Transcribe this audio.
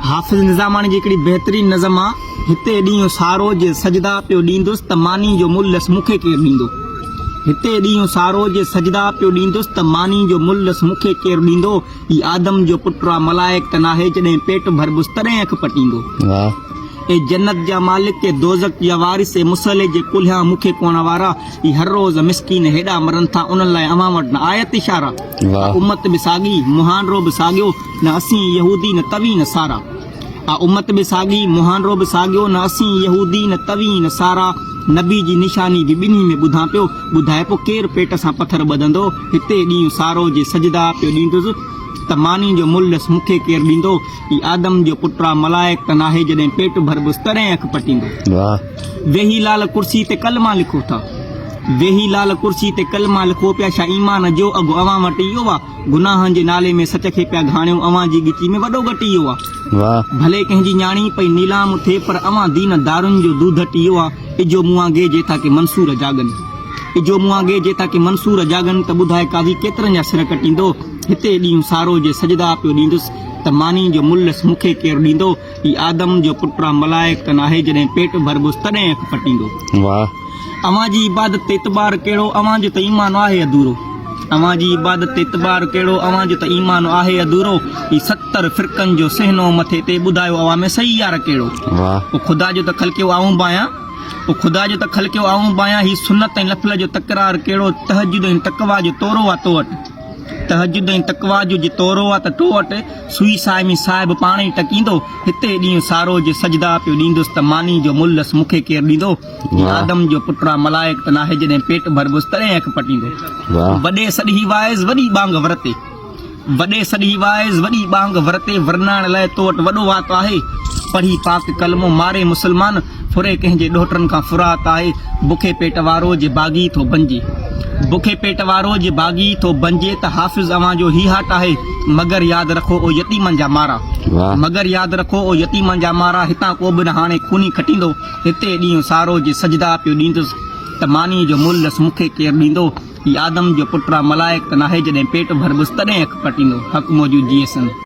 حافظ نظاماڻي جي هڪڙي بهترين نظم آ، هتي ڏينهن سارو جي سجدا پيو ڏيندس ته ماني جو ملس مون کي ڪير ڏيندو. هتي ڏينهن سارو جي سجدا پيو ڏيندس ته ماني جو ملس مون کي ڪير ڏيندو. هي آدم جو پٽ آ ملائڪ ته ناهي جڏهن پيٽ ڀربس تڏهن اک پٽيندو. اي جنت جا مالڪ اي دوزخ جا وارث اي مصلي جي ڪلهيان مون کي ڪوڻ وارا. هي هر روز مسڪين هيڏا مرن ٿا انهن لاء اوهان وٽ نه آيت اشارا. آ امت به ساڳي مهانڊو به ساڳيو نه اسين يهودي نه توهين نصارا. آ امت به ساڳي مهانڊو به ساڳيو نه اسين يهودي نه توهين نصارا. نبي جي نشاني به ٻنهي ۾ ٻڌان پيو. ٻڌائي پو ڪير پيٽ سان پٿر ٻڌندو. هتي ڏينهن سارو جي سجدا پيو ڏيندس ته ماني جو ملهه ڏس مون کي ڪير ڏيندو. هي آدم جو پٽ آ ملائڪ ته ناهي جڏهن پيٽ ڀربس تڏهن اک پٽيندو. ويهي لال ڪرسي تي ڪلما لکو ٿا. ويهي لال ڪرسي تي ڪلما لکو پيا ڇا ايمان جو اگهه اوهان وٽ اهو آ. گناهن جي نالي ۾ سچ کي پيا گهاڻيو اوهان جي ڳچي ۾ وڏو ڳٽ اهو آ. ڀلي ڪنهن جي نياڻي پئي نيلام ٿئي پر اوهان دين دارن جو دوڌٽ اهو آ. اجهو مون آگي جي ٿا ڪي منصور جاڳن. اجهو مون آگي جي ٿا ڪي منصور جاڳن ته ٻڌائي قاضي ڪيترن جا سر ڪٽيندو. هتي ڏينهن سارو جي سجدا پيو ڏيندس ته ماني جو ملس مون کي ڪير ڏيندو. هي آدم جو پٽ آ ملائڪ ته ناهي جڏهن پيٽ ڀربس تڏهن اک پٽيندو. اوهان جي عبادت تي اعتبار ڪهڙو اوهان جو ته ايمان آهي اڌورو. اوهان جي عبادت تي اعتبار ڪهڙو اوهان جو ته ايمان آهي اڌورو. هي 70 فرقن جو سهنو مٿي تي ٻڌايو اوهان ۾ صحيح يار ڪهڙو. او خدا جو ته خلقيو آئون به آهيان او خدا جو ته خلقيو آئون به آهيان هي سنت ۽ نفل جو تڪرار ڪهڙو تهجد ۽ تقويٰ جو تورو آ تو وٽ. تهجد ۽ تقويٰ جو جي تورو آ ته تو وٽ سوئي صائمي صاحب پاڻ ئي ٽڪيندو. هتي ڏينهن سارو جي سجدا پيو ڏيندس ته ماني جو ملس مون کي ڪير ڏيندو. هي آدم جو پٽ آ ملائڪ ته ناهي جڏهن پيٽ ڀربس تڏهن اک پٽيندو. وڏي سڏ هي واعظ وڏي ٻانگ ورتي. وڏي سڏ هي واعظ وڏي ٻانگ ورتي ورنائڻ لاء تو وٽ وڏو وات آهي. پڙهي پاڪ ڪلمو ماري مسلمان ڦري ڪنهن جي ڏوهٽن کان فرات آهي. بکي پيٽ وارو جي باغي ٿو بنجي. بکي پيٽ وارو جي باغي ٿو بنجي ته حافظ اوهان جو هي هاٽ آهي. مگر ياد رکو او يتيمن جا مارا. مگر ياد رکو او يتيمن جا مارا هتان ڪو به نه هاڻي خوني کٽيندو. هتي ڏينهن سارو جي سجدا پيو ڏيندس ته ماني جو ملهه ڏس مون کي ڪير ڏيندو. هي آدم جو پٽ آ ملائڪ ته ناهي جڏهن پيٽ ڀربس تڏهن اک پٽيندو. حق موجود جيئي سنڌ.